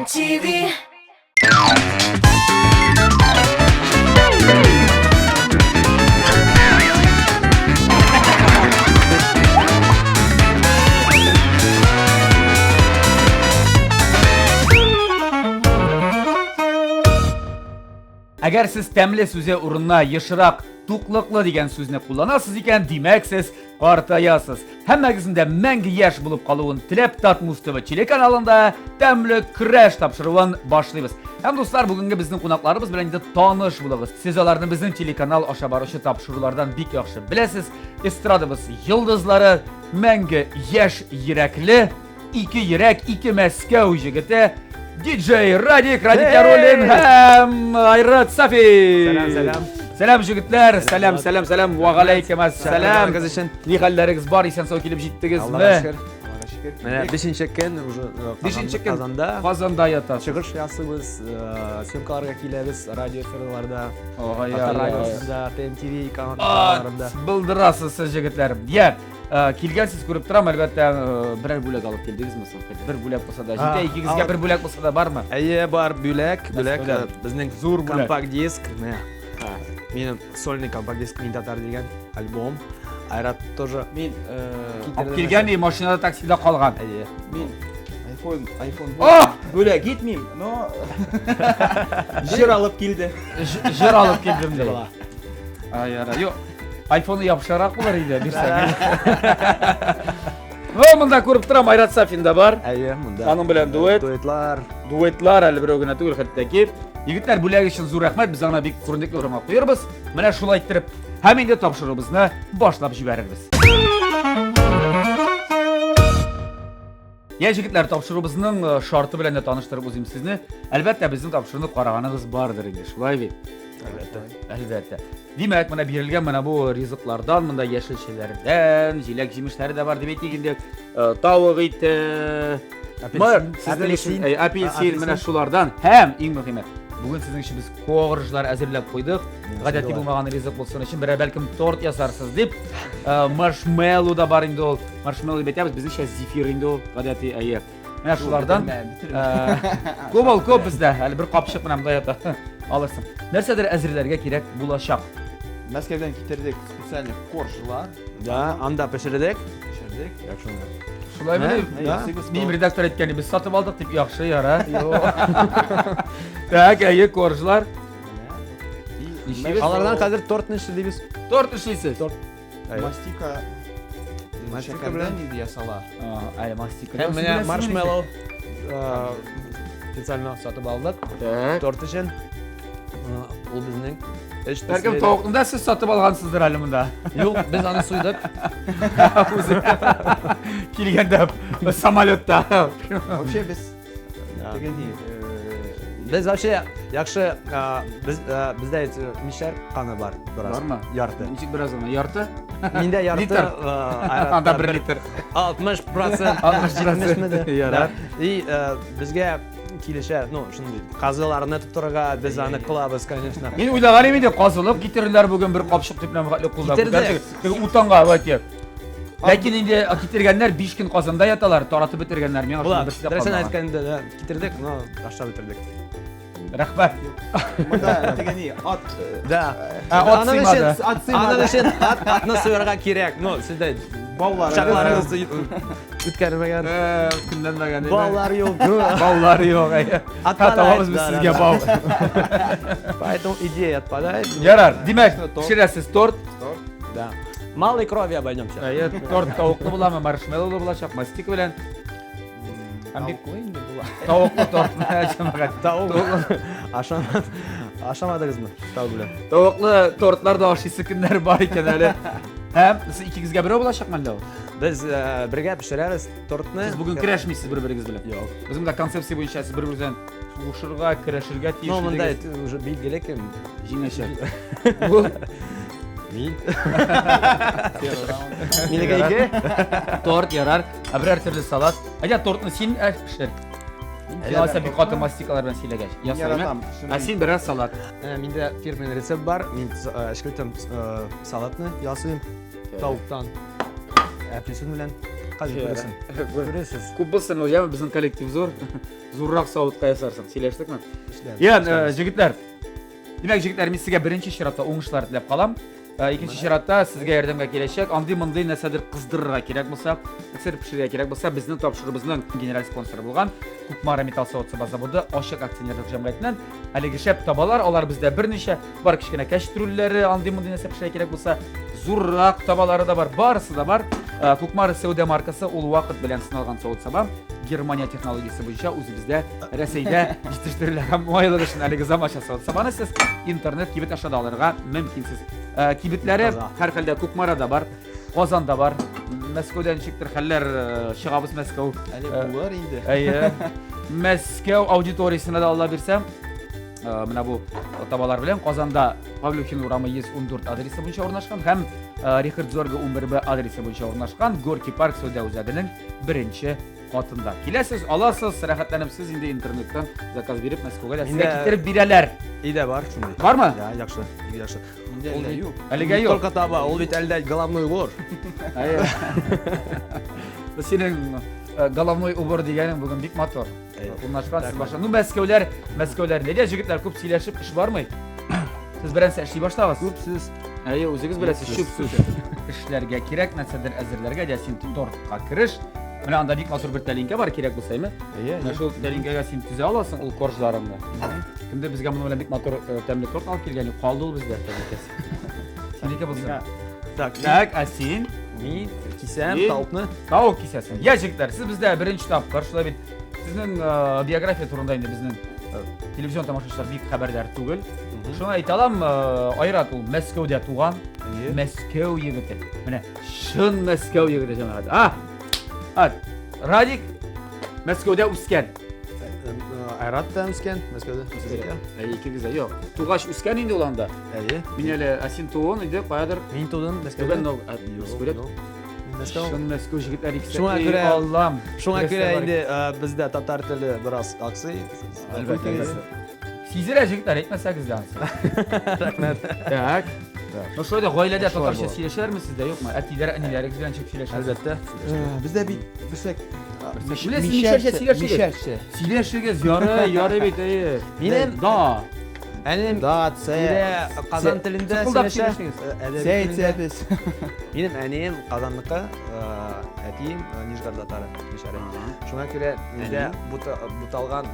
TV. Әгәр сез тәмле сүзе урынына ешрак туклыклы дигән сүзне кулланасыз икән, димәк сез картаясыз. Һәммәгезнең дә мәңге яшь булып калуын теләп Татмуз ТВ телеканалында тәмле көрәш тапшыруын башлыйбыз. Һәм дуслар, бүгенге безнең кунакларыбыз белән инде таныш булыгыз. Сез аларны безнең телеканал аша баручы тапшырулардан бик яхшы беләсез. Эстрадабыз йолдызлары, мәңге яшь йөрәкле, Ике йөрәк, ике Мәскәү җегете, диджей Радик, Радик Яруллин һәм Айрат Сафин. Сәлам, сәлам. Сәлам җегетләр, сәлам, сәлам, сәлам. Ва галәйкем әссәлам. Чакырганыгыз өчен. Ни хәлләрегез бар, исән-сау килеп җиттегезме? Аллага шөкер. Аллага шөкер. Менә бишенче көн уже э, Бишенче көн. Казанда. Казанда ятасыз. Чыгыш ясыйбыз, э, съемкаларга киләбез, радио эфирларда, Ой, Татар ой, ой. радиосында, ТМТВ каналларында. Булдырасыз сез җегетләр. Я, Килгәнсез күреп торам, әлбәттә, берәр бүләк алып килдегезме соң? Бер бүләк булса да, җитә, икегезгә бер бүләк булса да бармы? Әйе, бар бүләк, бүләк, безнең зур бүләк. Компакт диск, менә. Минем сольный компакт диск Мин татар дигән альбом. Айрат тоже Мин алып килгән и машинада таксида калган. Әйе. Мин iPhone, iPhone бүләк итмим, но җыр алып килде. Җыр алып килдем ди. Ай, яра. Юк, айфоны яхшырак булыр иде, бирсәң. Ну, монда күреп торам, Айрат Сафин да бар. Әйе, монда. Аның белән дуэт. Дуэтлар. Дуэтлар әле берәү генә түгел, хәтта ки. Егетләр, бүләк өчен зур рәхмәт, без аны бик күренекле урынга куербыз. Менә шулай иттереп, һәм инде тапшыруыбызны башлап җибәрербез. Я, җегетләр, тапшыруыбызның э, шарты белән дә таныштырып узыйм сезне. Әлбәттә, безнең тапшыруны караганыгыз бардыр инде, шулай бит? Әлбәттә. Әлбәттә. Димәк, менә бирелгән менә бу ризыклардан, монда яшелчәләрдән, җиләк-җимешләре дә бар дип әйтик инде. Э, тавык ите, апельсин, апельсин, апельсин, менә шулардан һәм иң мөһиме, бүген сезнең өчен без коржлар әзерләп куйдык. Гадәти булмаган ризык булсын өчен берәр бәлкем торт ясарсыз дип. Э, маршмеллоу да бар инде ул. Маршмеллоу дип әйтәбез, безнеңчә зефир инде ул, гадәти, әйе. Менә шулардан. Күп ул, күп бездә. Әле бер капчык менә монда ята. Алырсың. Нәрсәдер әзерләргә кирәк булачак. Мәскәүдән китердек специальный коржлар. Да, анда пешердек. Пешердек. Яхшы. Шулай мени? Минем редактор әйткән, без сатып алдык дип яхшы яра. Так, әйе, коржлар. Алардан хәзер торт эшлибез. Торт эшлисез. Торт. Мастика Мастика белән инде ясала. Әле мастика. Һәм менә маршмеллоу специально сатып алдык. Торт өчен. Ул безнең эш Бәлкем тавыкны да сез сатып алгансыздыр әле монда. Юк, без аны суйдык. Килгәндә самолетта. Вообще без теге ни Без вообще яхшы без бездә мишәр каны бар бераз. Бармы? Ярты. Ничек бераз гына? Ярты? Миндә ярты. Литр. Анда бер литр. 60 процент. 60%. Ярар. И безгә килешә, ну, шундый казыларны тотырга без аны кылабыз, конечно. Мин уйлаган идем инде казылык китерерләр бүген бер капчык дип менә хәтле кулда. Китерде. Теге утанга вот. Ләкин инде китергәннәр 5 көн казанда яталар, таратып бетергәннәр. Миңа шуның берсе дә Дөресен калмаган. әйткәндә, да, китердек, но ашап бетердек. Рәхмәт. Монда теге ни, ат. Да. Ә, ат Аның сыймады. өчен, Ат сыймады. Аның өчен ат, атны суярга кирәк. Ну, сездә Баулар. пычакларыгыз үткәрмәгән. Көнләнмәгән. Баулар юк. Баулар юк. әйе. Отпадает, Табабыз без да, да, сезгә да. бау. Поэтому идея отпадает. Ярар, димәк, Торт. пешерәсез торт. Торт. Да. Малой крови обойдемся. Әйе, торт тавыклы буламы, маршмеллоулы булачак, мастика белән. Һәм бик Тавыклы инде була. тавыклы торт җәмәгать. Тавык. Ашамад. Ашамадыгызмы? Тавык белән. Тавыклы тортлар да ашыйсы көннәр бар икән әле. Һәм сез икегезгә берәү булачакмы әллә ул? Без э, бергә пешерәбез тортны. Сез бүген көрәшмисез бер-берегез белән. Юк. Безнең монда концепция буенча сез бер-берегез белән сугышырга, көрәшергә тиеш Ну, монда идегез. уже билгеле кем. Җиңәчәк. Бу Мин. Первый раунд. Минеке ике. торт ярар. Ә берәр төрле салат. Әйдә тортны син ә, пешер. Син алайса бик каты мастикалар белән сөйләгәч. Мин Ясыйм, яратам. ә? Ә син берәр салат. Э, Миндә фирменный рецепт бар. Мин э, эшкәртәм э, салатны ясыйм. Тавыктан. Апельсин белән. Хәзер күрәсең. Күрәсез. Күп булсын ул, яме безнең коллектив зур. Зуррак савытка ясарсың. Сөйләштекме? Я, җегетләр. Димәк, җегетләр, мин сезгә беренче чиратта уңышлар теләп калам. Икенче чиратта сезгә ярдәмгә киләчәк. Андый-мондый нәрсәдер кыздырырга кирәк булса, нәрсәдер пешерергә кирәк булса, безнең тапшыруыбызның генераль спонсоры булган Кукмара металл савыт-саба заводы ачык акционерлык җәмгыятеннән әлеге шәп табалар, алар бездә берничә, бар кечкенә кәчтрүлләре, андый-мондый нәрсә пешерергә кирәк булса, зуррак табалары да бар, барысы да бар. Кукмара сәүдә маркасы ул вакыт белән сыналган савыт-саба. Германия технологиясе буенча үзебездә Рәсәйдә җитештерелә һәм уңайлык өчен әлеге заманча савыт-сабаны сез интернет кибет аша да алырга мөмкинсез. Кибетләре һәрхәлдә Кукмарада бар, Казанда бар. Мәскәүдә ничектер хәлләр чыгабыз Мәскәү. Әле булыр инде. Әйе. Мәскәү аудиториясенә дә Алла бирсә, менә бу табалар белән Казанда Павлюхин урамы 114 адресы буенча урнашкан һәм Рихард Зорге 11Б адресы буенча урнашкан Горький парк сәүдә үзәгенең беренче катында. Киләсез, аласыз, рәхәтләнеп сез инде интернеттан заказ биреп Мәскәүгә дә сезгә китереп бирәләр. Өйдә бар шундый. Бармы? Да, яхшы, бик яхшы. Миндә Ул әллә бит- юк. Әлегә Не юк. Только таба, ул бит әлдә головной убор. Әйе. Бу синең головной убор дигәнең бүген бик матур. Әйе. Урнашкан сез баша. Ну, Мәскәүләр, Мәскәүләр. Нигә җегетләр күп сөйләшеп эш бармый? Сез берәрсе эшли башлагыз. Күп сүз. Әйе, үзегез беләсез, Күп чүп сүз. Эшләргә кирәк, нәрсәдер әзерләргә, дә син тортка кереш. Менә анда бик матур бер тәлинкә бар, кирәк булса, әйме? Әйе, Менә шул тәлинкәгә син төзә аласың ул коржларыңны. Кемдер безгә моның белән бик матур тәмле торт алып килгән, калды ул бездә тәлинкәсе. Синеке булсын. Так, Так, ә син мин кисәм Син? тавыкны. тавык кисәсең. Я, җегетләр, сез бездә беренче тапкыр, шулай бит. Сезнең биография турында инде безнең телевизион тамашачылар бик хәбәрдар түгел. Шуны әйтә алам, Айрат ул Мәскәүдә туган. Мәскәү егете. Менә чын Мәскәү егете җәмәгать. А! А, Радик Мәскәүдә үскән. Айрат та үскән Мәскәүдә. Үзбәктә. Әйе, икегез дә юк. Тугач үскән инде ул анда. Әйе. Мин әле, ә син тууын инде каядыр Мин тудым Мәскәүдә. Түбән Новгород. Мәскәүдә. Юк, юк. Мин Мәскәү. Чын Мәскәү җегетләр икесе. Шуңа Эй, күрә- Аллам. Шуңа Нәрсә күрә бар инде бездә татар теле бераз аксый. Әлбәттә, әлбәттә. Сизелә җегетләр, әйтмәсәгез дә анысы. Рәхмәт. Так. Ну шулай да гаиләдә Шулай татарча була. сөйләшәләрме сездә, юкмы? Әтиләр, әниләрегез белән ничек сөйләшәсез? Әлбәттә. Бездә бит берсәк Менә сез мишәрчә сөйләшегез. Мишәрчә. Сөйләшегез, ярый, ярый бит, әйе. Минем- да. Әнем Да, Ц. Өйдә Казан телендә Цыкылдап сөйләшә. сөйләшегез. Әдәби Ц телендә. әйтсәбез. Минем әнием Казанныкы, әтием Нижгар татары, мишәре. Шуңа күрә миндә буталган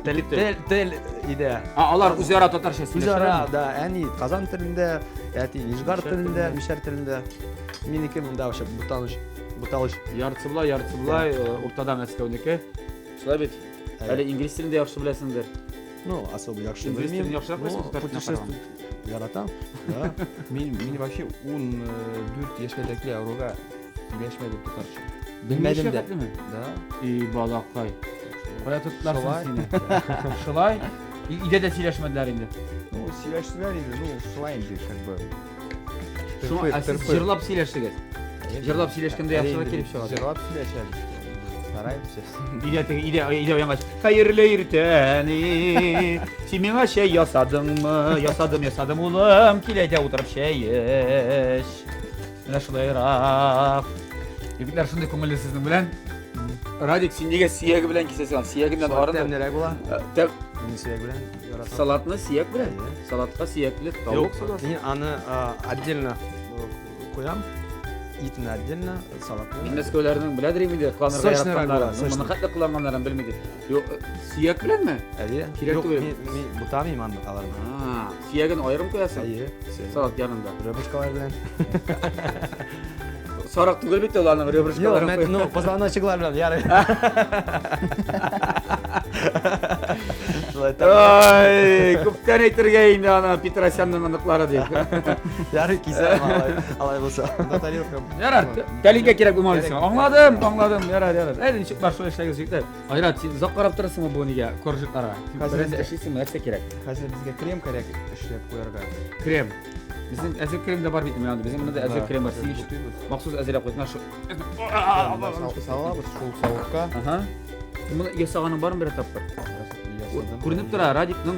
Тел тел тел иде. А, алар үзара татарча Үзара, сөйләшәләрме? да, әни Казан телендә, әти Нижгар Мишәр телендә, телендә. мишәр телендә. Минеке монда вообще буталыш, буталыш. Яртысы болай, яртысы болай, уртада Мәскәүнеке. Шулай бит. Әле инглиз телен дә яхшы беләсеңдер. Ну, особо яхшы Инглиз белмим. телен яхшырак но беләсең, татар теленә путешествовать яратам. Да. Мин вообще 14 яшькә авыруга сөйләшмәдем татарча. Белмәдем дә. Хәтлеме? Да. И балакай. Кая тоттылар соң Шулай. сине? Шулай? Өйдә дә сөйләшмәделәр инде. Ну, сөйләштеләр инде, ну, шулай инде, как бы. Шуңа, ә сез җырлап сөйләштегез. Җырлап сөйләшкәндә яхшырак килеп чыга. Җырлап сөйләшәбез. Стараемся. Өйдә теге өйдә өйдә уянгач, хәерле иртәни. Син миңа чәй ясадыңмы? Ясадым, ясадым, улым. Кил әйдә утырып чәй эч. Менә шулайрак. Егетләр шундый күңелле сезнең белән. Радик, син нигә сөяге белән кисәсең? Сөягеннән Салат арынып. тәмлерәк була. Тәм Мин сөяк белән яратам. Салатны сөяк белән. Әйе. Салатка сөякле тавык Юк, салаты. мин аны отдельно куям. Итне отдельно, салатны. Мин Мәскәүләрнең беләдер инде кыланырга Сочныйрак була, яратканнарын. Ну, моны сочный. хәтле кыланганнарын белмиде. Юк, сөяк беләнме? Әйе. Кирәк Юк, түгел. мин бутамыйм аны аларны. А, сөяген аерым куясың. Әйе. сөяк. Салат янында. Ребрышкалар белән. Сарык түгел бит ул аның Юк, ребрышкаларын. мен, ну, позвоночниклар белән, ярый. Шулай тәмле. Ай, күптән әйтергә инде аны Петросянның оныклары дип. Ярый кисәм алай, алай булса. Да, тарелка. Ярар, тәлинкә кирәк булмады сиңа. Аңладым, аңладым. Ярар, ярар. Әле ничек бар шулай эшләгез, җегетләр. Айрат, син озак карап торасыңмы бу нигә, коржикларга? Син Хәзер бераз инде. эшлисеңме, нәрсә кирәк? Хәзер безгә крем кирәк эшләп куярга. Крем. Безнең әзер крем дә бар бит менә анда. Безнең монда әзер Да, крем бар. хәзер Син өчен бутыйбыз. махсус әзерләп куйдым. Менә шу. Салабыз шул савытка. Ага. Моны ясаганың бармы бер тапкыр? Ясадым. Күренеп тора, Радикның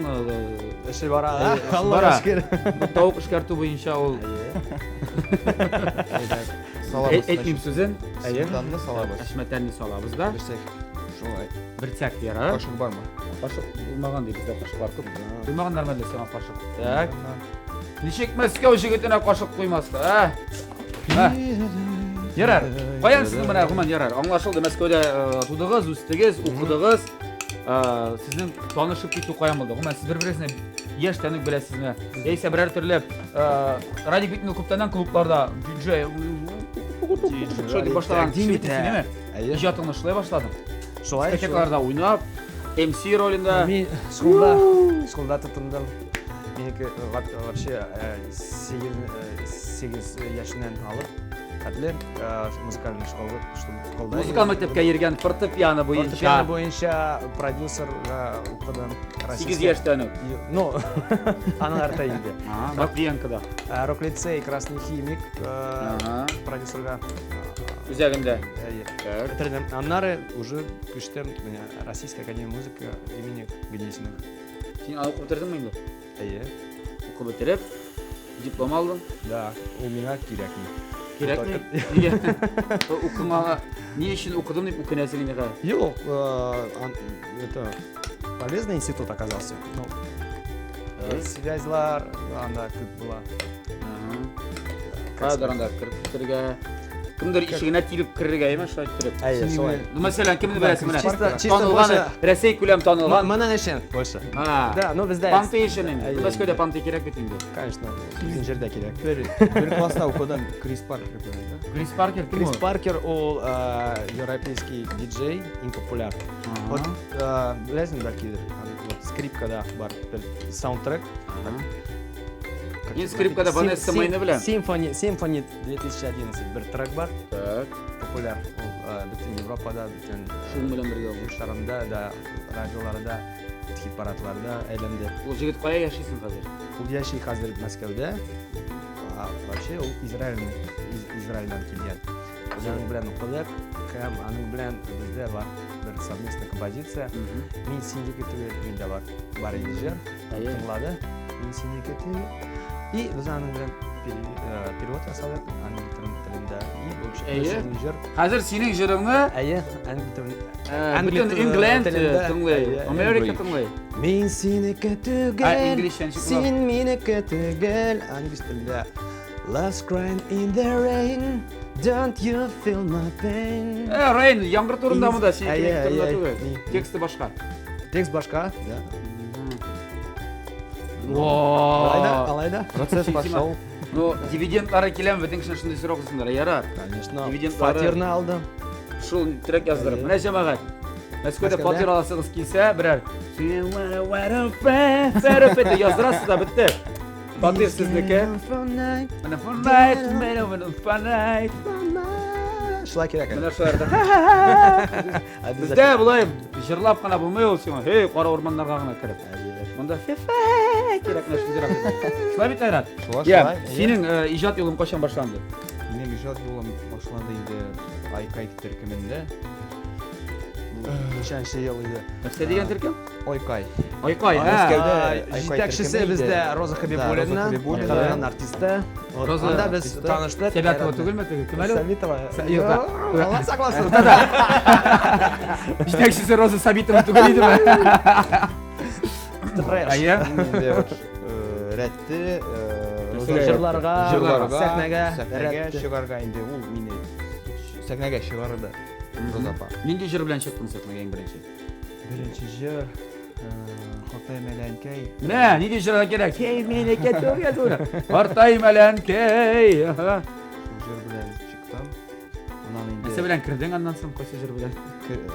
Эше бара, Әйе, а? Аллага бара. шөкер. бу тавык эшкәртү буенча ул Әйе. Салабыз. Әйтмим сүзен. Әйе. Сметанны салабыз. Әшмәтәнне салабыз да. Берсәк. Шулай. Берсәк яра. Кашык бармы? Кашык булмаган ди бездә кашыклар күп. Куймаганнармы әллә сиңа кашык? Так. Ничек Мәскәү җегетенә кашык куймаска, ә? Ә? Ярар. Каян сезнең менә гомумән ярар. Аңлашылды, Мәскәүдә э, тудыгыз, үстегез, укыдыгыз. Э, сезнең танышып китү каян булды? Гомумән, сез бер-берегезне яшьтән үк беләсезме? Яисә берәр төрле э, Радик бит инде күптәннән клубларда диджей шулай дип башлаган кеше бит син, әйеме? Әйе. Иҗатыңны шулай башладың. Шулай. Дискотекаларда уйнап, MC ролендә. Мин школда, школда тотындым. Минеке вообще 8 яшеннән алып хәтле музыкальный школа, школда. Музыкаль мәктәпкә йөргән фортепиано буенча. Фортепиано буенча продюсерга укыдым. 8 яшьтән үк. Ну, аның арты инде. Матвиенкода. Рок-лицей Красный химик продюсерга. Үзәгендә. Бетердем. Аннары уже күчтем Российская академия музыки имени Гнесиных. Син аны укып бетердеңме инде? Әйе. Укып бетереп, диплом алдың? Да, ул миңа кирәкми. Кирәкми? Нигә? Укымага, ни өчен укыдым дип үкенәсең инде хәзер? Юк, это полезный институт оказался. Ну, связьлар анда күп була. Кадр анда кереп китәргә. Кемдер ишегенә тибеп керергә, әйме, шулай иттереп. Әйе, шулай. Ну, мәсәлән, кемне беләсең менә? Чисто, чисто Танылган, больше. Рәсәй күләм танылган. Моның өчен больше. Да, ну бездә. Понты өчен инде. Мәскәүдә понты кирәк бит инде. Конечно, бөтен җирдә кирәк. Бер бер класста укыдым, Крис Паркер белән, да? Крис Паркер кем Крис ул? Паркер ул европейский диджей, иң популяр. Вот, беләсең бәлкидер, вот скрипкада бар бер саундтрек. Мин скрипкада Ванесса Майны беләм. Симфони, Симфони 2011 бер трек бар. Так. Популяр. Ул бөтен Европада, бөтен Шуның белән бергә ул. Шарында да, радиоларда, хит-парадларда әйләнде. Ул җегет кая яшисең хәзер? Ул яши хәзер Мәскәүдә. Вообще ул Израильнең, Израильдән килгән. Без аның белән укыдык һәм аның белән бездә бар бер совместная композиция. Мин синеке түгел, миндә бар. Бар иде җыр. Тыңлады. Мин синеке түгел. И без аның белән перевод ясадык англия телендә. И в общем, җыр. Хәзер синең җырыңны Әйе, англия бөтен Ингланд тыңлый, Америка тыңлый. Мин синеке түгел, син минеке түгел. Англия телендә. Love's crying in the rain, don't you feel my pain? Э, rain, яңгыр турында монда, синеке турында түгел. Тексты башка. Текст башка, да. Алай да, алай да. Процесс пошел. Ну, дивидендлары киләме, бөтен кешене шундый сорау кылсыннар. Ярар. Конечно. Дивидендлары. Фатирны алдым. Шул трек яздырып. Менә җәмәгать. Мәскәүдә фатир аласыгыз килсә, берәр яздырасыз да бетте. Фатир сезнеке. Менә фонайт, Шулай кирәк. Менә шуларда. Бездә болай җырлап кына булмый ул сиңа. Һей, кара урманнарга гына кереп. Монда фефе кирәк менә шундыйрак. Шулай бит, Айрат? Шулай, шулай. Синең иҗат юлың кайчан башланды? Минем иҗат юлым башланды инде Айкай төркемендә. Ничәнче ел иде? Нәрсә дигән төркем? Ойкай. Ойкай, Мәскәүдә җитәкчесе бездә Роза Хабибуллина, Хабибуллина артисты. Роза Анда без таныштык. Сәбәтова түгелме теге? Кем әле? Сабитова. Юк, Алла сакласын. Җитәкчесе Роза Сабитова түгел идеме? Трэш. Әйе. Инде рәтте җырларга, сәхнәгә, сәхнәгә чыгарга инде ул мине сәхнәгә чыгарды. Роза апа. Нинди җыр белән чыктың сәхнәгә иң беренче? Беренче җыр Картайм әләнкәй. Менә нинди җырга кирәк. Һей, минеке түгел түгел. Картайм әләнкәй. Шул җыр белән чыктым. Аннан инде Нәрсә белән кердең аннан соң кайсы җыр белән?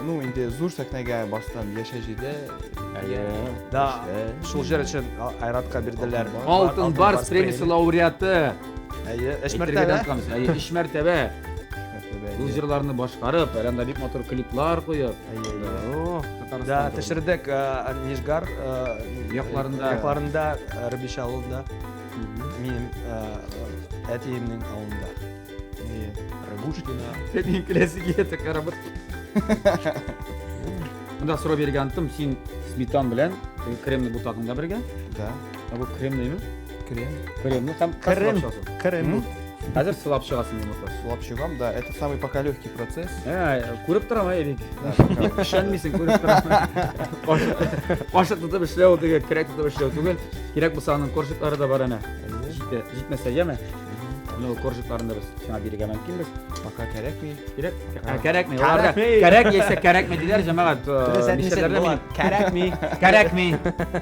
Ну, инде зур сәхнәгә бастым, Яшә җирдә. Әйе. Да, шул җыр өчен Айратка бирделәр. Алтын Барс премиясе лауреаты. Әйе, өч мәртәбә. Әйе, өч мәртәбә. Ул җырларны башкарып, әле анда бик матур клиплар куеп. Да, төшердек Нижгар якларында. Якларында, Рыбич авылында. Минем әтиемнең авылында. Рыбушкина. Мин киләсе килә такая работа. Монда сорау биргән оныттым, син сметан белән кремны бутадың да бергә? Да. Ә бу крем димме? Крем. Кремны һәм Крем. Крем. Хәзер сылап чыгасың йомырка. Сулап чыгам, да, это самый пока легкий процесс. Ә, күреп торам, әй бик. Да, пока. Ишәнмисең, күреп торам. Кашык тотып эшләү теге көрәк тотып эшләү түгел. Кирәк булса аның коржиклары да бар әнә. Җитә, җитмәсә яме. Менә ул коржикларын да без сиңа бирергә мөмкинбез. Пока кәрәкми. Кирәк? Ә, кәрәкми. Аларда кәрәк яисә кәрәкми диләр, җәмәгать. Мишәрләрдә мин Кәрәкми. Кәрәкми.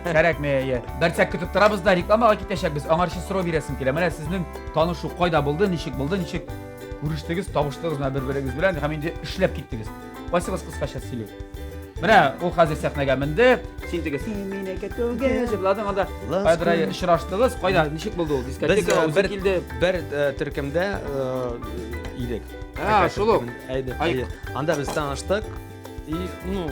Кәрәкми, әйе. Бәрсәк көтеп торабыз да рекламага китәчәкбез. Аңарчы сорау бирәсем килә. Менә сезнең танышу кайда булды, ничек булды, ничек күрештегез, табыштыгыз менә бер-берегез белән һәм инде эшләп киттегез. Кайсыгыз кыскача сөйли? Менә ул хәзер сәхнәгә менде. Син теге син минеке түгел җырладың анда. Кайдыр очраштыгыз, кайда, ничек булды ул? Дискотека Без, үзе килде. Бер төркемдә идек. А, шул ук. Әйде. Ай. әйе. Анда без таныштык. И, ну,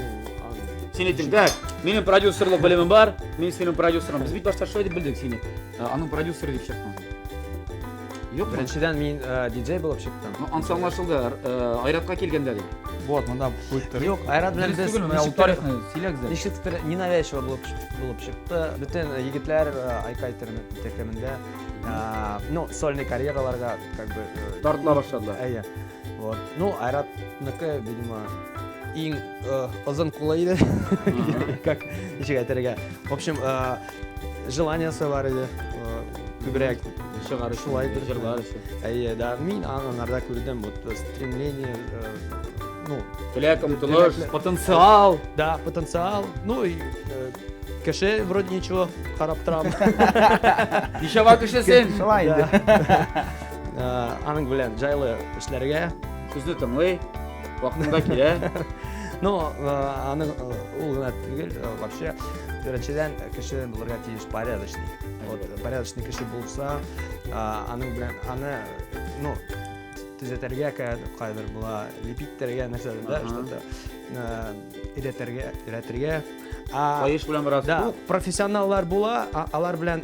Син әйттең, так, минем продюсерлык белемем бар, мин синең продюсерым. Без бит башта шулай дип белдек сине. Аның продюсеры дип чыктың. Юк, беренчедән мин диджей булып чыктым. Ну, ансы аңлашылды. Айратка килгәндә дип. Вот, монда куеп тор. Юк, Айрат белән Дөрес без түгелме? Менә ул ничектер- тарихны сөйләгез әле. Ничектер ненавязчиво булып чыкты. Бөтен егетләр Айкай төркемендә, ну, сольный карьераларга как бы Тартыла башладылар. Әйе. Вот. Ну, Айратныкы, видимо, иң озын кулы иде. Как ничек әйтергә. В общем, желаниясе бар иде. Күбрәк Чыгар өчен, Шулай бер- җырлар өчен. Әйе, да, мин анарда күрдем вот стремление, ну, Теләк, омтылыш, Теләкле. потенциал. да, потенциал, ну и кеше вроде ничего, карап торам. Ничава кеше син. Шулай инде. Аның белән җайлы эшләргә. Сүзне тыңлый, вакытында килә. Ну, аның ул гына түгел, вообще, беренчедән кеше булырга тиеш порядочный. Вот, порядочный кеше булса, аның белән аны, ну, төзәтергә кайдыр була, лепить итәргә нәрсәдер, да, Ага. что-то өйрәтергә, өйрәтергә. Каеш белән бераз. Да, Ук. профессионаллар була, алар белән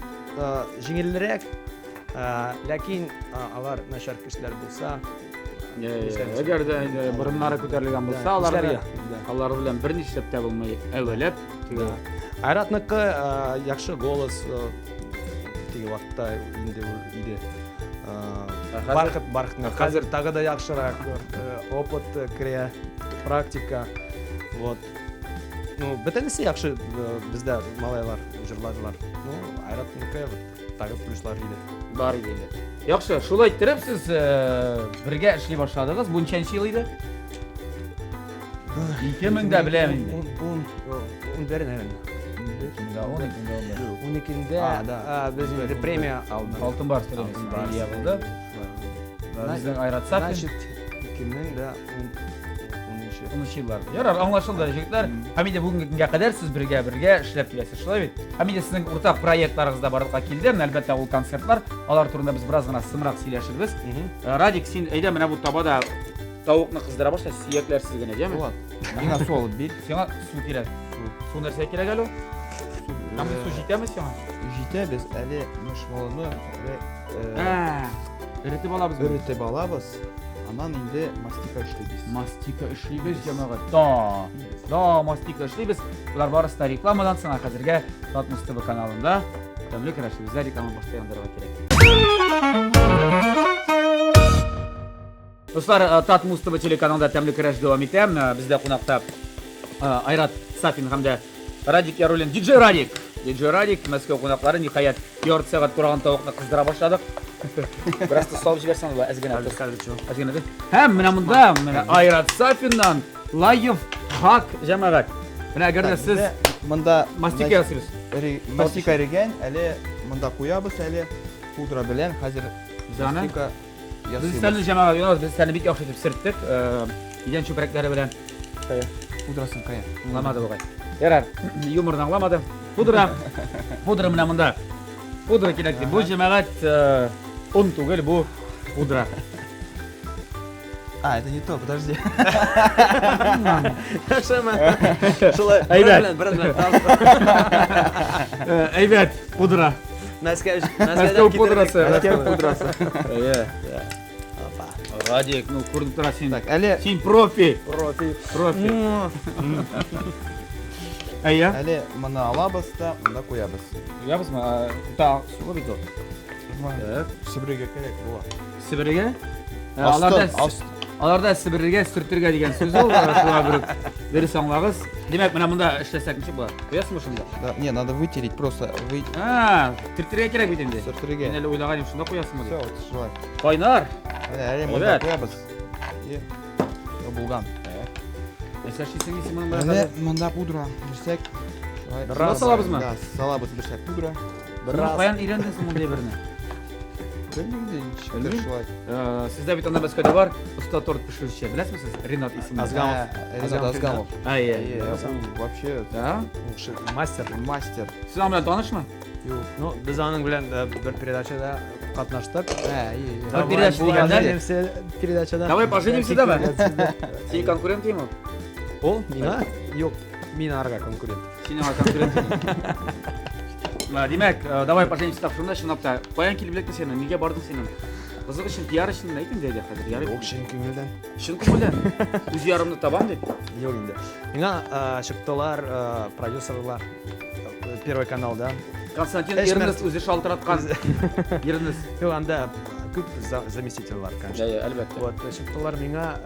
җиңелрәк, ләкин алар начар кешеләр булса, нишләргә? Әгәр дә инде борыннары күтәрелгән булса, Да, алар нишләргә? белән Да. алар белән бернишләп тә булмый әвәләп. Да. Айратныкы яхшы голос, теге вакытта инде ул иде. Ә хәзер? Бархат, бархатны. Ә Хәзер тагы да яхшырак, опыт керә, практика. Вот. Ну, бөтенесе яхшы, бездә малайлар җырладылар. Ну, Айратныкы вот тагы плюслар иде. Бар иде инде. Яхшы, шулай иттереп сез бергә эшли башладыгыз. Бу ничәнче ел иде? 2000 дә беләм инде. 11, наверное. 2010, 2011. 12-ндә, А, да. без инде премия алдык. Алтын Барс Алтын премиясенә Барс. ия булды. Безнең Айрат Сафин. Значит, 2010-нчы. 10 еллар. Ярар, аңлашылды, җегетләр. Һәм инде бүгенге көнгә кадәр сез бергә-бергә эшләп киләсез, шулай бит? Һәм инде сезнең уртак проектларыгыз да барлыкка килде. Менә, әлбәттә, ул концертлар. Алар турында без бераз гына сымрак сөйләшербез. Радик, син әйдә менә бу табада тавыкны кыздыра башла, сөякләрсез генә, яме? Вот. Миңа су алып бир. Сиңа су кирәк. Су нәрсә кирәк әле? Һәм су җитәме сиңа? Җитә, без әле мышмалыны әле, Ә, эретеп алабыз. эретеп алабыз. Аннан инде мастика эшлибез. Мастика эшлибез, җәмәгать. Да. Да, мастика эшлибез. Болар барысы да рекламадан соң, ә хәзергә Татмус ТВ каналында тәмле көрәшебездә реклама башта яндырырга кирәк. Дуслар, Татмус ТВ телеканалында тәмле көрәш дәвам итә. Бездә кунакта Айрат Сафин һәм дә Радик Яруллин, диджей Радик. Диджей Радик, Мәскәү кунаклары, ниһаять, ярты сәгать тураган тавыкны кыздыра башладык. Бераз тоз салып җибәрсәң була, әз генә тоз. Әз генә тоз. Һәм менә монда, менә Айрат Сафиннан лайф хак җәмәгать. Менә әгәр дә сез Бездә монда мастика значит, ясыйбыз. Мастика эрегән, әле монда куябыз, әле пудра белән хәзер Заны. мастика Без ясыйбыз. сәлне җәмәгать, Юнас, без сәлне бик яхшы итеп сөрттек. Идән чүпрәкләре белән. Пудрасын кая? Аңламады бугай. Ярар, юморны аңламады. Пудра. Пудра менә монда. Пудра кирәк ди. Бу җәмәгать он түгел, бу пудра. А, это не то, подожди. Яхшымы? Шулай, Әйбәт. бер белән, бер белән. Әйбәт, пудра. Мәскәү, Мәскәү пудрасы. Мәскәү пудрасы. Әйе. Опа. Радик, ну күренеп тора син. Так, әле Син профи. Профи. Профи. Әйе. Әле моны алабыз да, монда куябыз. Куябызмы? Да, сулы бит ул. Так. Себерергә кирәк була. Себерергә? Аларда аларда себерергә, сөртергә дигән сүз ул, шуңа бер дөрес аңлагыз. Димәк, менә монда эшләсәк ничек була? Куясыңмы шунда? Да, не, надо вытереть просто. Вы... А, төртергә кирәк бит инде. Сөртергә. Мин әле уйлаган идем, шунда куясыңмы дип. Все, вот шулай. Кайнар. Менә әле монда куябыз. И булган. Нәрсә эшлисең син моның белән? Менә монда пудра бирсәк. Бераз салабызмы? Да, салабыз бирсәк пудра. Бераз. Каян өйрәндең син мондый берне? Белмим инде, ничектер шулай. Сездә бит анда Мәскәүдә бар оста торт пешерүче, беләсезме сез? Ренат исемле. Азгамов. Ренат Азгамов. Әйе. Вообще, да? Мастер. Мастер. Сез аның белән танышмы? Юк. Ну, без аның белән бер передачада катнаштык. Бер передача дигәндә? Передачада. Давай поженимся, давай. Син конкурент ему? Ул миңа? Юк, мин арга конкурент. Син аңа конкурент. Димәк, давай поженимся тапшыруында чынлап та каян килеп эләкте синең? Нигә бардың синең? Кызык өчен, пиар өчен әйт инде әйдә хәзер. Ярый. Юк, чын күңелдән. Чын күңелдән. Үз ярымны табам дип. Юк инде. Миңа чыктылар продюсерлар Первый каналда. Константин Эрнест үзе шалтыраткан. Эрнест. Юк, анда күп заместительлар, конечно. Әйе, әлбәттә. Вот, чыктылар миңа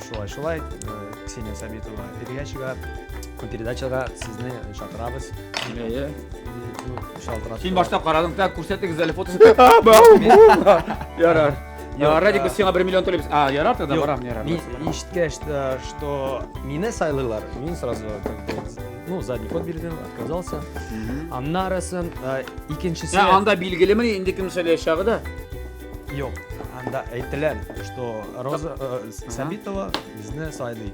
шулай, шулай, Ксения Сабитова передачага, передачага сезне чакырабыз. Әйе. Шалтыратты. Син башта карадың, так, күрсәтегез әле фотосын. Ярар. Радик, без сиңа 1 миллион түлибез. А, ярар, тогда барам, ярар. Мин ишеткәч, что мине сайлыйлар, мин сразу как бы, ну, задний ход бирдем, отказался. Аннарысын, икенчесе... Ә, анда билгелеме инде кем сайлаячагы да? Юк, анда әйттеләр, что Роза Сабитова безне сайлый.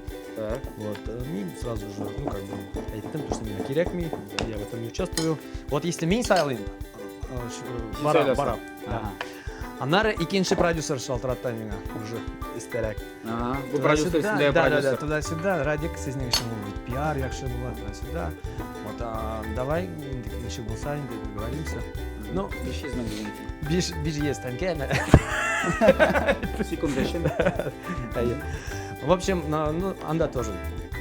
Вот, мин сразу же, ну, как бы, әйттем, что миңа кирәкми, я в этом не участвую. Вот если мин сайлыйм, барам, барам. Аннары икенче продюсер шалтыратты миңа, уже истәрәк. Бу продюсер исемдәге продюсер. Туда-сюда, Радик, сезнең өчен ул бит пиар яхшы була, туда-сюда. Вот, давай, инде ничек булса, инде договоримся. Ну, 500 мең дигән икән. 500 тәңкә. Секунда өчен. Әйе. В общем, ну, анда тоже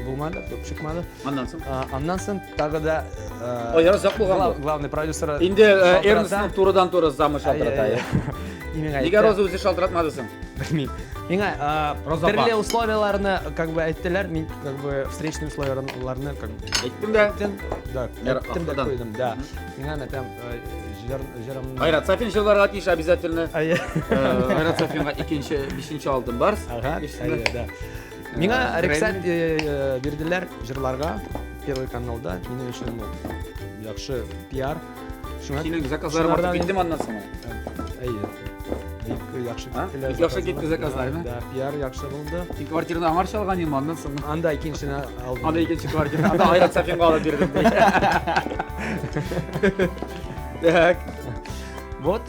булмады, чыкмады. Аннан соң? Аннан соң тагы да Ой, озак булган бу. Главный продюсер. Инде Эрнстның турыдан-туры замы шалтырата. Нигә Роза үзе шалтыратмады соң? Белмим. Миңа төрле условияләрне как бы әйттеләр, мин как бы встречный условияләрне как бы әйттем дә. Да, әйттем дә куйдым, да. Миңа мәтәм җырым. Айрат Сафин җырларга тиеш обязательно. Айрат Сафинга икенче, бишенче алтын барс. Ага, да. Миңа рөхсәт бирделәр җырларга Первый каналда. Минем өчен яхшы пиар. Синең заказларың артып киттеме аннан соң? Әйе. Бик яхшы киттеләр. Бик яхшы китте заказлар, Да, пиар яхшы булды. Син квартираны аңарчы алган идең, аннан соң? Анда икенчене алдым. Анда икенче квартира. Анда Айрат Сафинга алып бирдем. Так. Вот,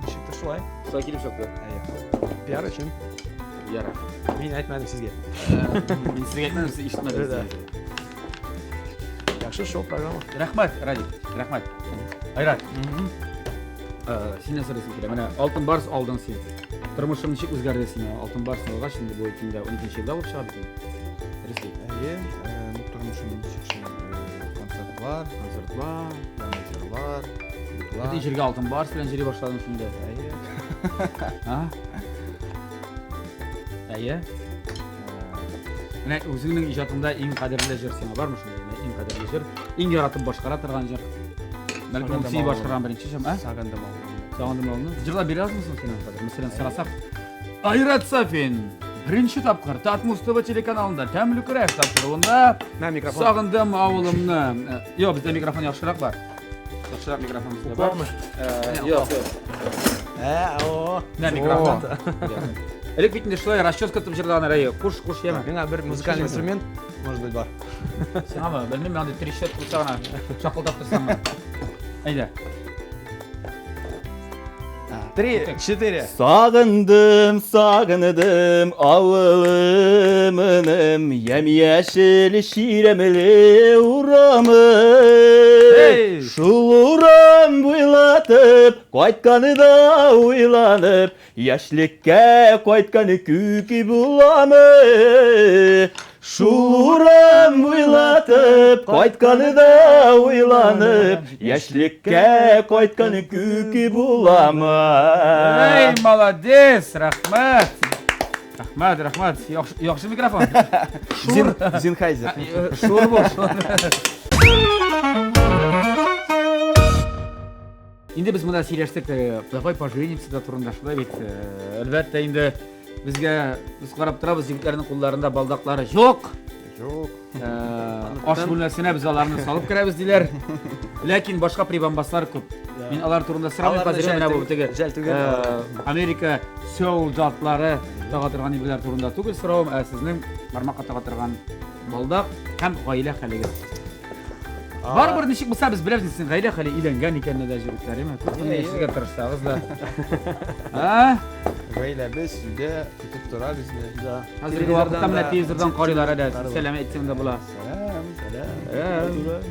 ничектер шулай. Шулай килеп чыкты. Әйе. Пиар өчен. Ярар. Мин әйтмәдем сезгә. Мин сезгә әйтмәдем, сез ишетмәдегез. Яхшы шоу программа. Рәхмәт, Радик, рәхмәт. Айрат. Синнән сорыйсым килә. Менә Алтын Барс алдың син. Тормышың ничек үзгәрде синең? Алтын Барс алгач, инде бу 2012 елда булып чыга бит инде. Дөрес бит? Әйе, тормышым ничек шул концертлар, концертлар, яңа җырлар. Бөтен җиргә Алтын Барс белән йөри башладың шунда. Әйе. А? Әйе. Менә үзеңнең иҗатыңда иң кадерле җыр сиңа бармы шунда? Менә иң кадерле җыр, иң яратып башкара торган җыр. Бәлки ул син башкарган беренче җыр, ә? Сагындым авылны. Сагындым авылны. Җырлап бирә аласыңмы син хәзер? Мәсәлән, сорасак, Айрат Сафин беренче тапкыр Татмус ТВ телеканалында Тәмле көрәш тапшыруында Сагындым авылымны. Юк, бездә микрофон яхшырак бар. Яхшырак микрофон бездә бар. Юк, юк. О. Менә микрофон. Элек бит инде шулай расческа тотып җырлаган әйе. Куш, куш яме. Миңа бер музыкальный инструмент, может быть, бар. Сиңамы? Белмим, андый трещот булса гына шакылдап торсаң. Әйдә. 3, 4. Сагындым, сагындым авылымным, ямь-яшел чирәмле урамы. Шул урам буйлатып, кайтканы да уйланып, яшьлеккә кайтканы күк буламы? Шул урам буйлатып, кайтканы да уйланып, яшьлеккә кайткан күк буламы? Эй, молодец, рәхмәт. Рәхмәт, рәхмәт. Яхшы, яхшы микрофон. Шур. Зенхайзер. Шур бу, шур. Инде без монда сөйләштек, давай поженимся да турында шулай бит. Әлбәттә инде безгә без карап торабыз, егетләрнең кулларында балдаклары юк. Юк. Аш бүлмәсенә без аларны салып керәбез диләр. Ләкин башка прибамбаслар күп. Мин алар турында сорамыйм хәзер менә бу теге. Америка солдатлары тага торган әйберләр турында түгел соравым, ә сезнең бармакка тага торган балдак һәм гаилә хәлегез. Барыбер ничек булса без беләбез син гаилә хәле өйләнгән икәнне дә җегетләр, әйме? Күп кенә яшәргә тырышсагыз да. А? Гаиләбез өйдә көтеп тора безне. Да. Хәзерге вакытта менә телевизордан карыйлар әле. Сәлам әйтсәң дә була. Сәлам. Сәлам.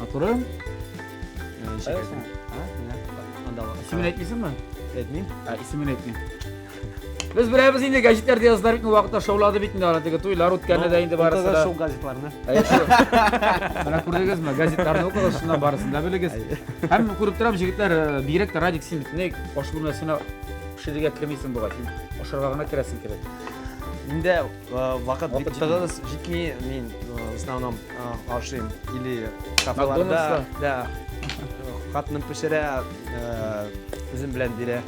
Матурым. Исемен әйтмисеңме? Әйтмим. Ә, исемен әйтмим. Без беләбез инде гәҗитләрдә язылар бит, вакытта шаулады бит инде аны теге туйлар үткәне дә инде барысы да. Шул газетларны. Менә күрдегезме, газетларны укыгыз, шуннан барысын да белегез. Һәм күреп торам, җегетләр, бигрәк тә Радик, син бит аш бүлмәсенә пешерергә кермисең бугай. Син ашарга гына керәсең кебек. Инде вакыт бик тыгыз җитми, мин в основном ашыйм или кафеларда, да. Хатыным пешерә, үзем белән бирә.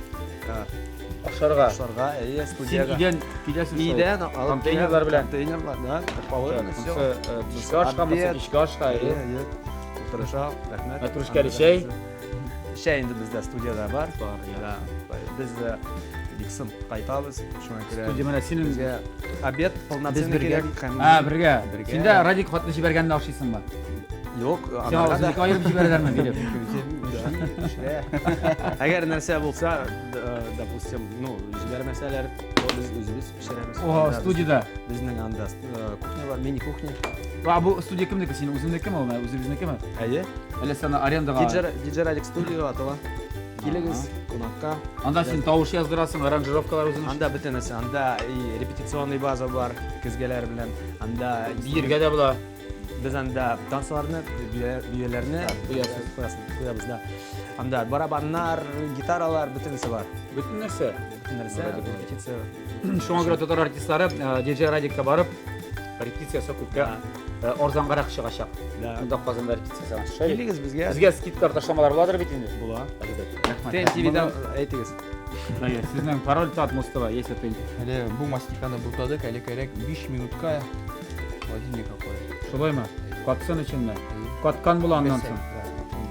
Ашарга. Ашарга, әйе, студиягә. Син өйдән киләсең. Өйдән алып контейнерлар белән. Контейнерлар, да, положено все. Төшке ашка, монысы кичке ашка, әйе. Әйе, Утырыша, рәхмәт. Мәтрүшкәле чәй. Чәй инде бездә студияда бар. Бар, да. Без бик соң кайтабыз, шуңа күрә. Студия менә синең безгә обед полноценный кирәк. А, бергә. Син дә Радик хатны җибәргәнне ашыйсыңмы? Юк, Сиңа үзеңнеке аерып җибәрәләрме биреп? Әгәр нәрсә булса, допустим, ну, җибәрмәсәләр, то без үзебез пешерәбез. О, студияда. Безнең анда кухня бар, мини кухня. А бу студия кемнеке? Синең үзеңнекеме ул, үзебезнекеме? Әйе. Әллә син арендага? DJ Радик студия атала. Килегез кунакка. Анда син тавыш яздырасың, аранжировкалар үзең. Анда бөтен нәрсә, анда и репетиционный база бар, көзгеләр белән. Анда биергә дә була. Без анда танцыларны, биюләрне куябыз, да. Анда барабаннар, гитаралар, бөтенесе бар. Бөтен нәрсә. Бөтен нәрсә, репетиция. Шуңа күрә татар артистлары DJ Радикка барып, репетициясе күпкә арзангарак чыгачак. Монда Казанда репетиция ясаган. Килегез безгә. Безгә скидка ташламалар буладыр бит инде. Була. Рәхмәт. ТНТВ-дан әйтегез. Әйе, сезнең пароль Татмус ТВ, если ты. Әле бу мастиканы бутадык, әле кирәк 5 минутка холодильникка куеп. Шулаймы? Катсын өченме? Каткан була аннан соң.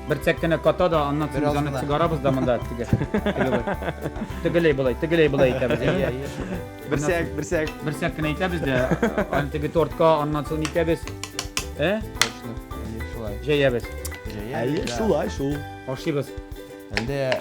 Бер цәк кенә ката да, аннан соң без аны чыгарабыз да монда теге. Тегеләй болай, тегеләй болай итәбез. Берсәк, берсәк. Берсәк кенә итәбез дә, аны теге тортка аннан соң итәбез. Э? Точно. Әйе, шулай. Җәябез. Әйе, шулай шул. Ашыйбыз. Әлдә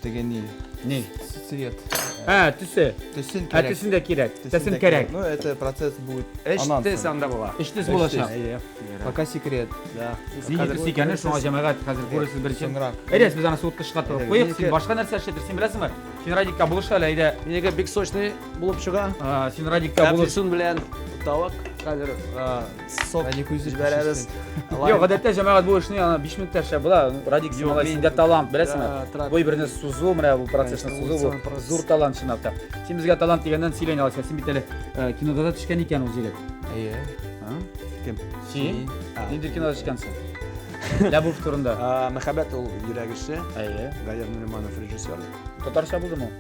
теге ни? Ни? Цвет. Ә, төсе. Төсен Ә, кирәк. төсен дә кирәк. Төсен кирәк. Ну, это процесс будет Өч аннан төс соң. анда була. Өч төс булачак. Әйе. Пока секрет. Да. Нинди төс икәнен шуңа җәмәгать хәзер күрерсез беренче. Соңрак. Әйдә, без аны суыткычка тыгып куйык. Син Минеке- башка нәрсә эшләтер, син беләсеңме? Син Радикка булыш әле, әйдә. Минеке бик сочный булып чыга. Син Радикка булыш. Әфлисун белән тавык хәзер сок Радик үзе җибәрәбез. Юк, гадәттә җәмәгать бу эшне аны 5 минутта эшләп була. Радик, син Юк, малай, мин- синдә талант, беләсеңме? Да, Бу берне сузу, менә бу процессны Конечно, сузу, бу процесс. зур талант чынлап та. Син безгә талант дигәннән сөйләй аласың. Син бит әле кинода да төшкән икән ул җегет. Әйе. Кем? Син? А. Нинди кинода төшкәнсең? Ләбүв турында. Мәхәббәт ул йөрәк эше. Әйе. Гаяр Нуриманов режиссер. Татарча булдымы ул?